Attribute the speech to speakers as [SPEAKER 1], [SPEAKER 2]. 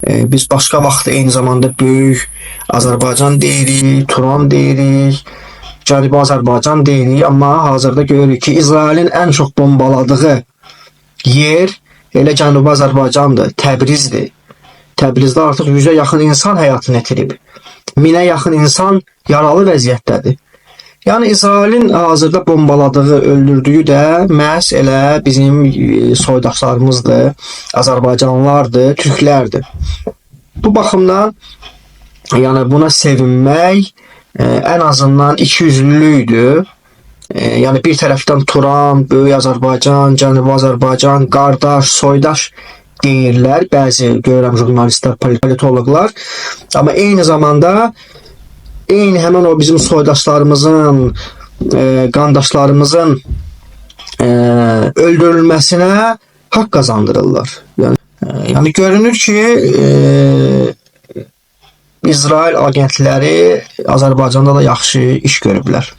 [SPEAKER 1] Biz başqa vaxt eyni zamanda böyük Azərbaycan deyirik, Turan deyirik, Cənubi Azərbaycan deyirik, amma hazırda görürük ki, İsrailin ən çox bombaladığı yer elə Cənubi Azərbaycandır, Təbrizdir. Təbrizdə artıq 100-ə yaxın insan həyatını itirib. 1000-ə yaxın insan yaralı vəziyyətdədir. Yəni İsrailin hazırda bombaladığı, öldürdüyü də məhz elə bizim soydaşlarımızdır, Azərbaycanlılardır, türklərdir. Bu baxımdan yəni buna sevinmək ən azından ikiyüzlülükdür. Yəni bir tərəfdən Turan, Böyük Azərbaycan, Cənubi Azərbaycan, qardaş, soydaş deyirlər bəzi görürəm jurnalistlər, politoloqlar. Amma eyni zamanda eyni həmin o bizim soydaşlarımızın, qandaşlarımızın öldürülməsinə haqq qazandırırlar. Yəni görünür ki, İsrail agentləri Azərbaycanda da yaxşı iş görüblər.